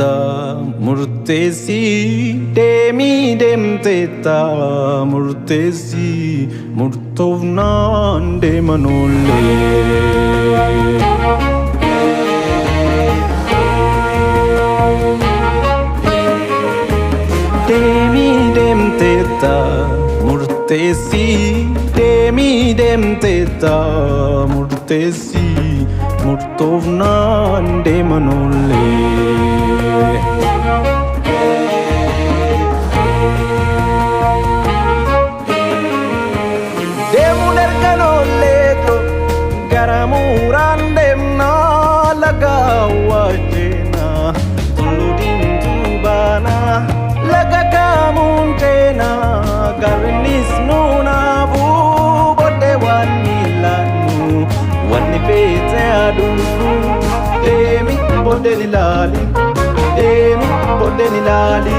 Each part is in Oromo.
deemteetta murteessi deemii deemteetta murteessi murtoofnaan deeman oollee. Deemii deemteetta murteessi deemii deemteetta murteessi murtoofnaan deeman oollee. Deemuun erga oolleeto gara muuraan deemnaa laga awwaajjeenaa tulluu diimtuu baanaa laga kaamuun ceenaa gaarrennis nuunaafuu booddee waan miilaannu wanni feete aduufu deemi booddeen ilaali deemi booddeen ilaali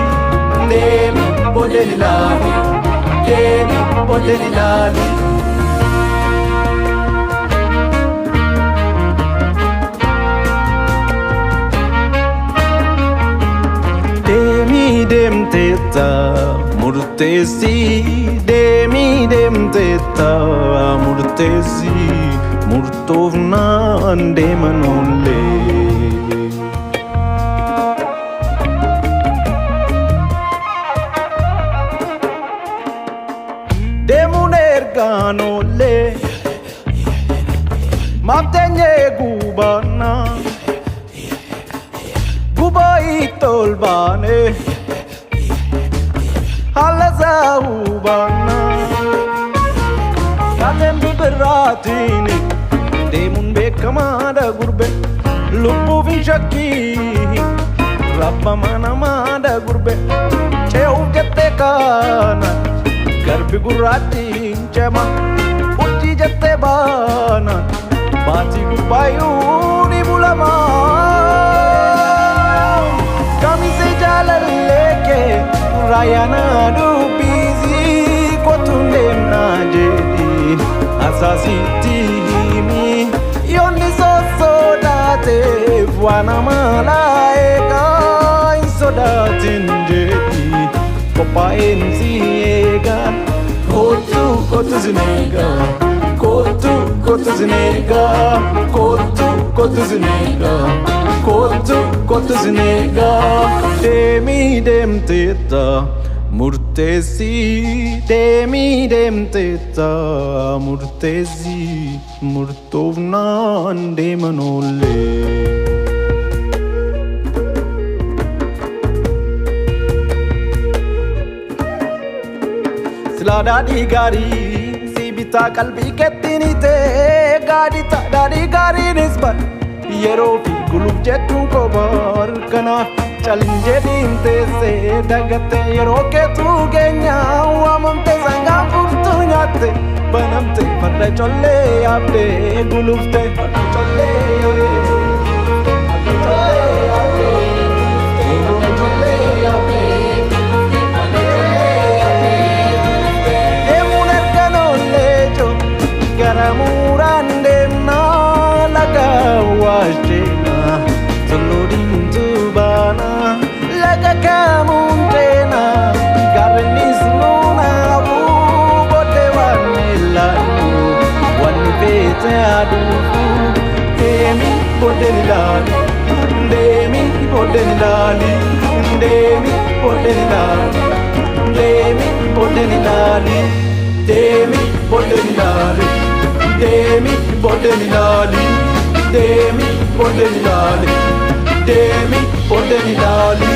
deemi booddeen ilaali deemi booddeen ilaali. Deemii deemteetta murteessi deemii deemteetta murteessi murtoofnaan deeman oollee. Deemuun ergaan oollee maaf teenyee gubaanaa gubaa itti ol baane haala isaa hubaanaa. Kaateen bibirraatiin deemuun beekamaadha gurbe lubbuuf hin shakkii rabbama namaadha gurbe ce'uuf jettee kaana garbi gurraatti hin cema urjii jettee baana baatii gubbaayyuu ni bulama. Kamisee jaalallee kee raayyaana dubbisii kottuun deemnaa jedhi asaasitti himi yoonni sossodaateef waan amalaa eegaa hin sodaatin jedhi qophaa'een si eegaa kottu kottu sin eegaa kottu kottu sin eegaa kottu kottu sin eegaa kottu kottu sin eegaa deemii deemteetta murteessi deemii deemteetta murteessi murtoofnaan deeman oollee. Silaa daadhii gaarii si bitaa qalbii kettiin hiitee gaadita daadhii gaariinis bar yeroo fi guluuf jechuun kobar kanaaf calin jedhiin teessee dagatte yeroo keetuu keenya waamamte sangaan furtuu nyaatte banamte farda collee yaabdee gulufte farda collee yaabdee farda collee yaabdee farda collee yaabdee. Deemuun erga oolleejo gara muuraan deemnaa laga awwaajjeenaa tulluu diimtuu baanaa laga kaamuun ceenaa gaarrennis nuunaafuu booddee waan miilaannu wanni feete aduufu deemi booddeen ilaali deemi booddeen ilaali deemi booddeen ilaali deemi booddeen ilaali deemi booddeen ilaali deemi booddeen ilaali deemi booddeen ilaali deemi booddeen ilaali.